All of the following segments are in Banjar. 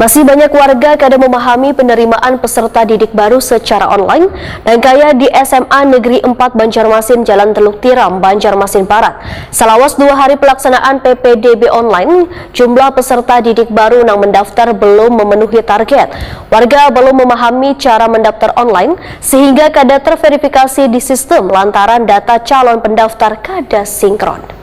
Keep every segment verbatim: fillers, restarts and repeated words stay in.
Masih banyak warga kada memahami penerimaan peserta didik baru secara online, nang kaya di S M A Negeri empat Banjarmasin, Jalan Teluk Tiram, Banjarmasin Barat. Salawas dua hari pelaksanaan P P D B online, jumlah peserta didik baru nang mendaftar belum memenuhi target. Warga belum memahami cara mendaftar online, sehingga kada terverifikasi di sistem lantaran data calon pendaftar kada sinkron.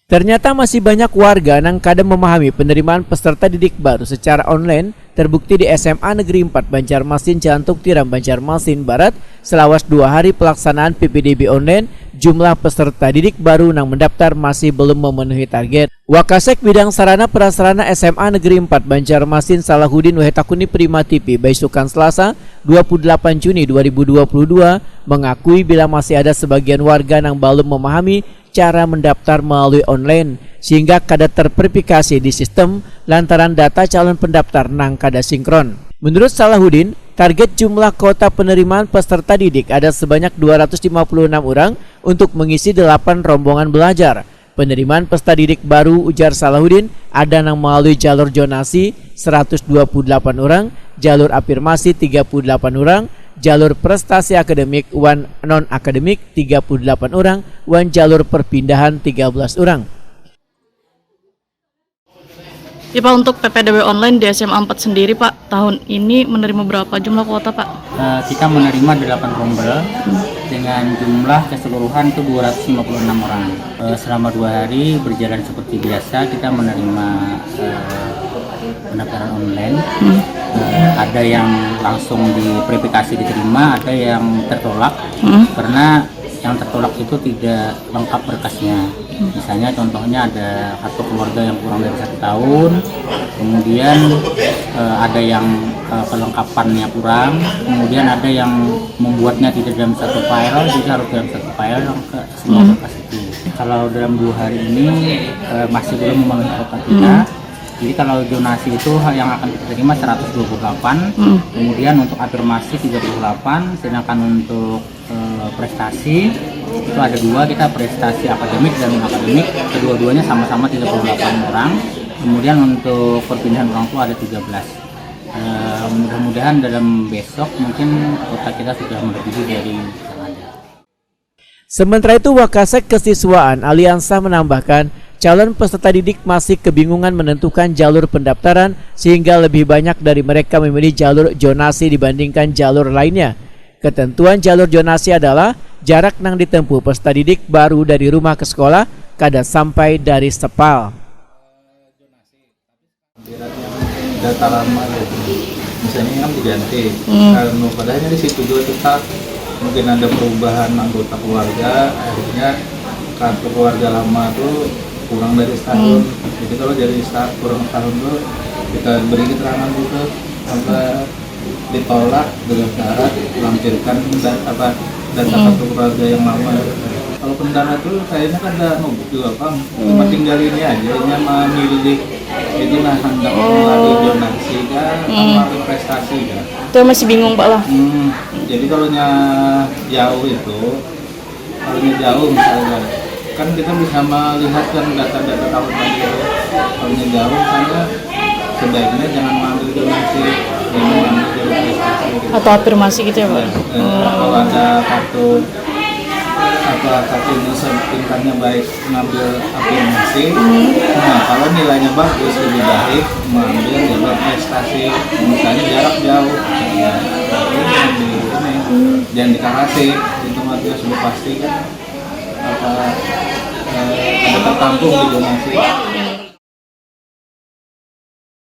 Ternyata masih banyak warga nang kada memahami penerimaan peserta didik baru secara online. Terbukti di S M A Negeri empat Banjarmasin, Jalan Teluk Tiram, Banjarmasin Barat, selawas dua hari pelaksanaan P P D B online, jumlah peserta didik baru nang mendaftar masih belum memenuhi target. Wakasek Bidang Sarana Prasarana S M A Negeri empat Banjarmasin, Salahuddin Wahetakuni Prima T V, baisukan Selasa, dua puluh delapan Juni dua ribu dua puluh dua, mengakui bila masih ada sebagian warga nang balum memahami cara mendaftar melalui online, sehingga kada terverifikasi di sistem lantaran data calon pendaftar nang kada sinkron. Menurut Salahuddin, target jumlah kuota penerimaan peserta didik ada sebanyak dua ratus lima puluh enam orang untuk mengisi delapan rombongan belajar. Penerimaan peserta didik baru, ujar Salahuddin, ada nang melalui jalur zonasi, seratus dua puluh delapan orang, jalur afirmasi tiga puluh delapan orang, jalur prestasi akademik wan non-akademik tiga puluh delapan orang, wan jalur perpindahan tiga belas orang. Ya Pak, untuk P P D B online di S M A empat sendiri Pak, tahun ini menerima berapa jumlah kuota Pak? Eh, kita menerima delapan rombel dengan jumlah keseluruhan itu dua ratus lima puluh enam orang. Eh, selama dua hari berjalan seperti biasa, kita menerima eh, pendaftaran online. Eh, ada yang langsung diverifikasi diterima, ada yang tertolak karena yang tertolak itu tidak lengkap berkasnya. Misalnya contohnya ada kartu keluarga yang kurang dari satu tahun, kemudian eh, ada yang eh, kelengkapannya kurang, kemudian ada yang membuatnya tidak dalam satu file, jadi harus dalam satu file yang ke semua berkas itu. Kalau dalam dua hari ini eh, masih belum memenuhi kuota kita. Jadi kalau zonasi itu yang akan kita terima seratus dua puluh delapan, kemudian untuk afirmasi tiga puluh delapan, sedangkan untuk eh, prestasi itu ada dua, kita prestasi akademik dan non akademik, kedua-duanya sama-sama tiga puluh delapan orang. Kemudian untuk perpindahan orang tua ada tiga belas. Eh, mudah-mudahan dalam besok mungkin kuota kita sudah melebihi dari yang ada. Sementara itu, Wakasek Kesiswaan Aliansa menambahkan, calon peserta didik masih kebingungan menentukan jalur pendaftaran sehingga lebih banyak dari mereka memilih jalur zonasi dibandingkan jalur lainnya. Ketentuan jalur zonasi adalah jarak nang ditempuh peserta didik baru dari rumah ke sekolah kada sampai dari sepal. Data lama ya, misalnya kan diganti. Hmm. Nah, padahal di situ juga kita mungkin ada perubahan anggota keluarga, akhirnya kartu keluarga lama tuh kurang dari setahun. Hmm. Jadi kalau dari setahun, kurang setahun tuh kita beri keterangan juga apa ditolak dengan syarat lampirkan dan apa data hmm. Kartu keluarga yang lama. Kalau pendana tuh kayaknya kan ada nubuk juga bang. Hmm. Cuma tinggal ini aja, ini memilih. Jadi nah hendak oh. Melalui donasi kan, hmm. Melalui prestasi kan. Itu masih bingung pak lah. Hmm. Jadi kalau jauh itu kalau jauh misalnya kan kita bisa melihat kan data-data tahun tadi kalau jauh misalnya sebaiknya jangan mengambil donasi, jangan mengambil donasi. Atau afirmasi gitu ya pak? Ya, hmm. Kalau ada kartu apa kartu indonesia tingkatnya baik ngambil afirmasi, hmm. Nah kalau nilainya bagus lebih baik mengambil jalur prestasi, misalnya jarak jauh, ya, ini, hmm. Jangan dikasih itu mah sudah pasti kan apa eh, ada tertampung di donasi.